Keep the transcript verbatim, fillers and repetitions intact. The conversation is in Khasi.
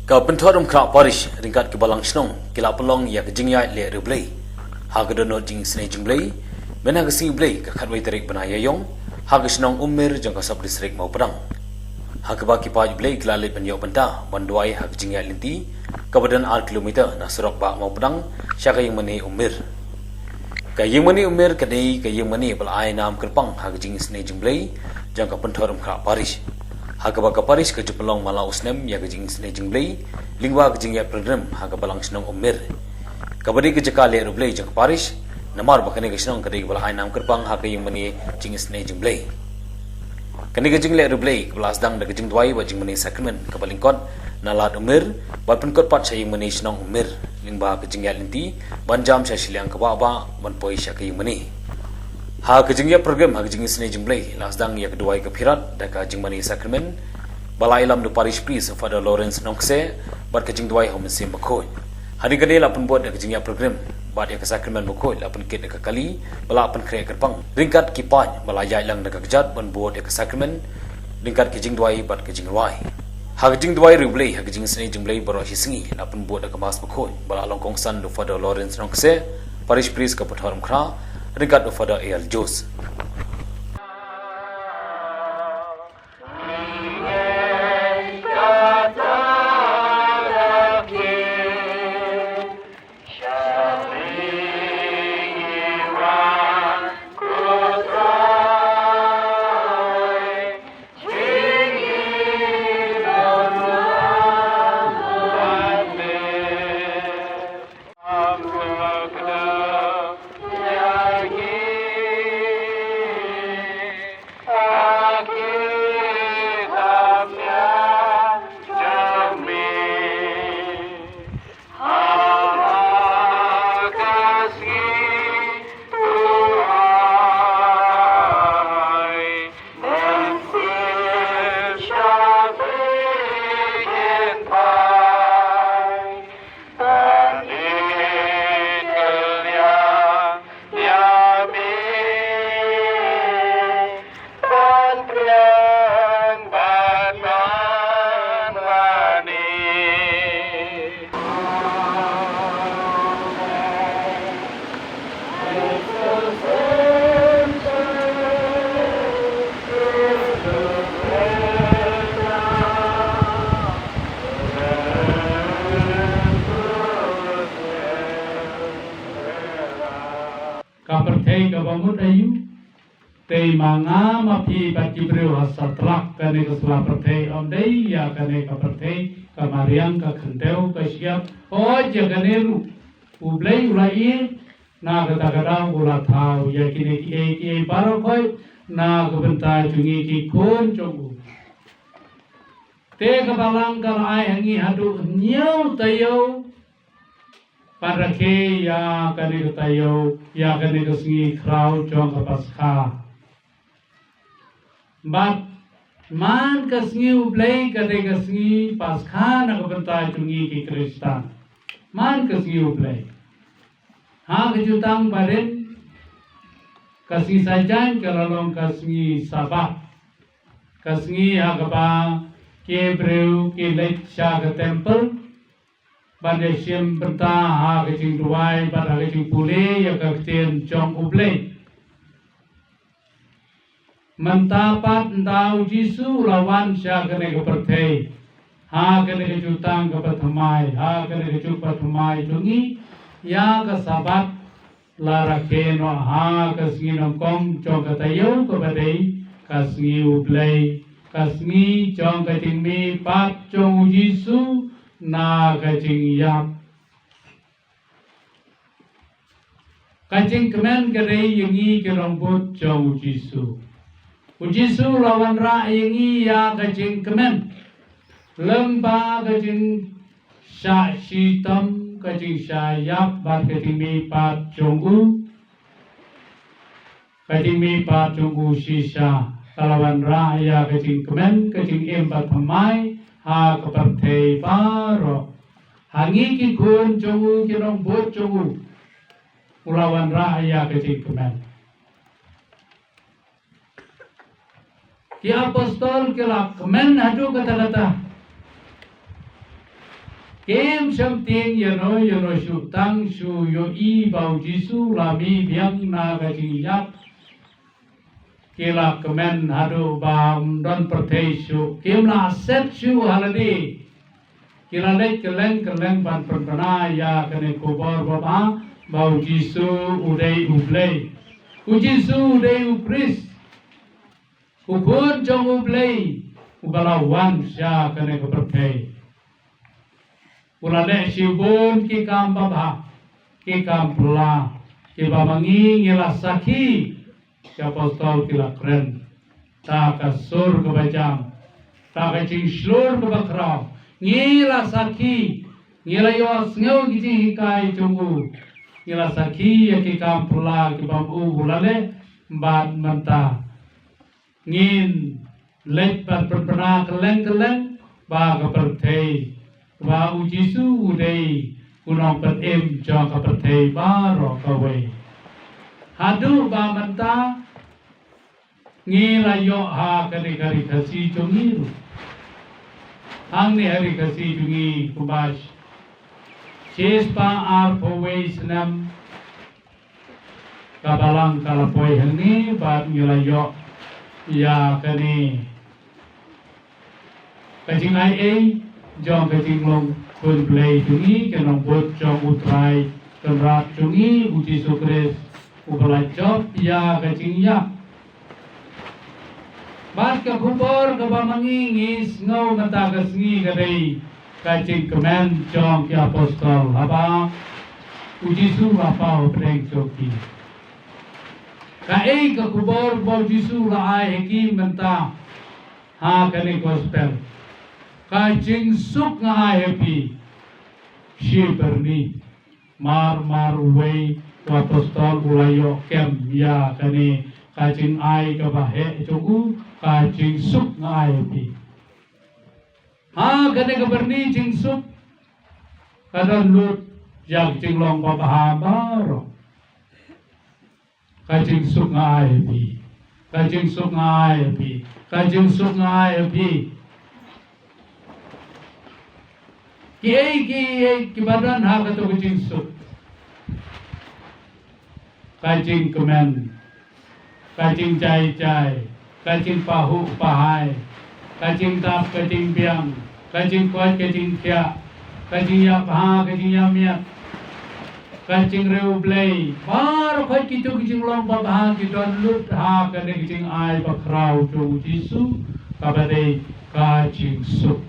Ka Pynthorumkhrah Parish ryngkat ki balang shnong ki la pynlong ïa ka jingïaid leh riewblei ha ka dohnud jingisynei jingblei, mynta ka sngi Blei ka khatwei tarik bnai Ïaiong ha ka shnong Ummir jong ka sub district Mawpdang. Ha kaba ki paid Blei ki la leit ban ïoh bynta ban duwai ha ka jingïaid lynti kaba don ar kilometer na surok bah Mawpdang sha ka ïingmane Ummir. Ka ïingmane Ummir ka dei ka ïingmane ba la ai nam kyrpang ha ka jingisynei jingblei jong ka Pynthorumkhrah Parish. Ha kaba ka parish ka ju pynlong man la u snem ïa ka jingisynei jingblei lyngba ka jingïaid pilgrim ha ka balang shnong Ummir. Kaba dei ka jaka leh riewblei jong ka parish, namar ba kane ka shnong ka dei kaba la ai nam kyrpang ha ka ïingmane jingisynei jingblei. Kane ka jingleh riewblei kaba la sdang da ka jingduwai bad jingmane sakramen kaba lyngkot na Lad Ummir bad pynkut pat sha ïingmane shnong Ummir lyngba ka jingïaid lynti ban jam sha shiliang ka Wahbah ban poi sha ka ïingmane. Ha ka jingïaid pilgrim ha ka jingisynei jingblei la sdang ïa ka duwai ka phirat da ka jingmane sakramen ba la ïalam da u parish priest Father Lawrence Nongkse bad ka jingduwai ha u Mynsiem Bakhuid. Hadien kane la pynbud da ka jingïaid pilgrim bad ïa ka sakramen bakhuid la pynkit da ka kali ba la pynkhreh kyrpang ryngkat ki paid ba la ïaid lang da ka kjat ban bud ïa ka sakramen ryngkat ki jingduwai bad ka jingrwai. Ha ka jingduwai riewblei ha ka jingisynei jingblei baroh shi sngi la pynbud da ka Mass bakhuid ba la long kongsan da u Father Lawrence Nongkse, parish priest ka Pynthorumkhrah, ryngkat u Father A L Jose. Ka pyrthei kaba mut aïu? Te ma nga ma phi bad ki briew ha satlak kane ka sla pyrthei, ym dei ïa kane ka pyrthei ka mariang, ka khyndew, ka shyiap, hooid ïa kane ruh U Blei u la ïeit, na kata ka daw u la thaw ïa kine kiei kiei baroh khoit na ka bynta jong ngi ki khun jong u. Te ka Balang ka la ai ha ngi haduh hynñiew taïew ban rakhe ïa kane ka taïew, ïa kane ka sngi khraw jong ka Paskha. Bad man ka sngi U Blei ka dei ka sngi Paskha na ka bynta jong ngi ki Khristan. Man ka sngi U Blei. Ha ka jutang barit ka sngi Saitjaiñ ka la long ka sngi Sabat. Ka sngi ha kaba ki briew ki leit sha ka temple ban ïa shim bynta ha ka jingduwai bad ha ka jingpule ïa ka ktien jong U Blei. Mynta pat ynda U Jisu u la wan sha kane ka pyrthei, ha kane ka jutang kaba thymmai, ha kane ka juk ba thymmai jong ngi, ïa ka Sabat la rakhe noh ha ka sngi nyngkong jong ka taïew kaba dei ka sngi U Blei, ka sngi jong ka jingmihpat jong U Jisu na ka jingïap. Ka jingkmen ka dei ïa ngi ki nongbud jong U Jisu. U Jisu u la wanrah ïa ngi ïa ka jingkmen. Lem bad ka jingshah shitom, ka jingshah ïap bad ka jingmihpat jong u. Ka jingmihpat jong u shisha ka la wanrah ïa ka jingkmen, ka jingim ba thymmai ha ka pyrthei baroh. Ha ngi ki khun jong u, ki nongbud jong u, u la wanrah ïa ka jingkmen. Ki apostol ki la kmen haduh katta katta. Kim shym tieng ïano ïano shuh, tang shu ïohi ba u Jisu la mih biang na ka jingïap. Ki la kmen haduh ba ym don pyrthei shuh, kim la set shuh ha lade. Ki la leit kylleng kylleng ban pynbna ïa kane ka khubor babha ba u Jisu u dei u Blei. U Jisu u dei u Khrist, u Khun jong u Blei, uba la wan sha kane ka pyrthei. U la leh shibun ki kam babha, ki kam phylla, kiba ma ngi ngi la sakhi. Ki apostol ki la kren, ta ka sur kaba jam, ta ka jingshlur kaba khraw, ngi la sakhi. Ngi la ïohsngew ki jinghikai jong u, ngi la sakhi ïa ki kam phylla kiba u la leh. Bad mynta ngin leit ban pynbna kylleng kylleng ba ka pyrthei, ba u Jisu u dei u nongpynim jong ka pyrthei baroh kawei. Haduh ba mynta ngi la ïoh ha kane ka ri Khasi jong ngi ruh. Hangne ha ri Khasi jong ngi kumba shispah arphew wei snem ka balang ka la poi hangne bad ngi la ïoh ïa kane ka jingai ei jong ka jinglong khun Blei jong ngi, ka nongbud jong U Trai Kynrad jong ngi U Jisu Khrist, uba la jop ïa ka jingïap. Bad ka khubor kaba ma ngi ngi sngew mynta ka sngi ka dei ka jingkmen jong ki apostol haba u Jisu u la paw hapdeng jong ki. Kaei ka khubor ba u Jisu u la ai ha ki mynta ha kane gospel? Ka jingsuk nga ai ha phi. Shi byrni. Mar mar uwei u apostol u la ïoh kem ïa kane ka jingai kaba heh jong u, ka jingsuk nga ai ha phi. Ha kane ka byrni jingsuk ka don lut ïa ka jinglong babha baroh. Ka jingsuk nga ai ha phi. Ka jingsuk nga ai ha phi. Ka jingsuk nga ai ha phi. Kiei kiei kiba don ha kato ka jingsuk? Ka jingkmen, ka jingjai jai, ka jingpahuh pahai, ka jingdap ka jingbiang, ka jingkoit ka jingkhiah, ka jingïap ha ka jingïap miat, ka jingriewblei, baroh kito ki jinglong babha ki don lut ha kane ka jingai bakhraw jong u Jisu, kaba dei ka jingsuk.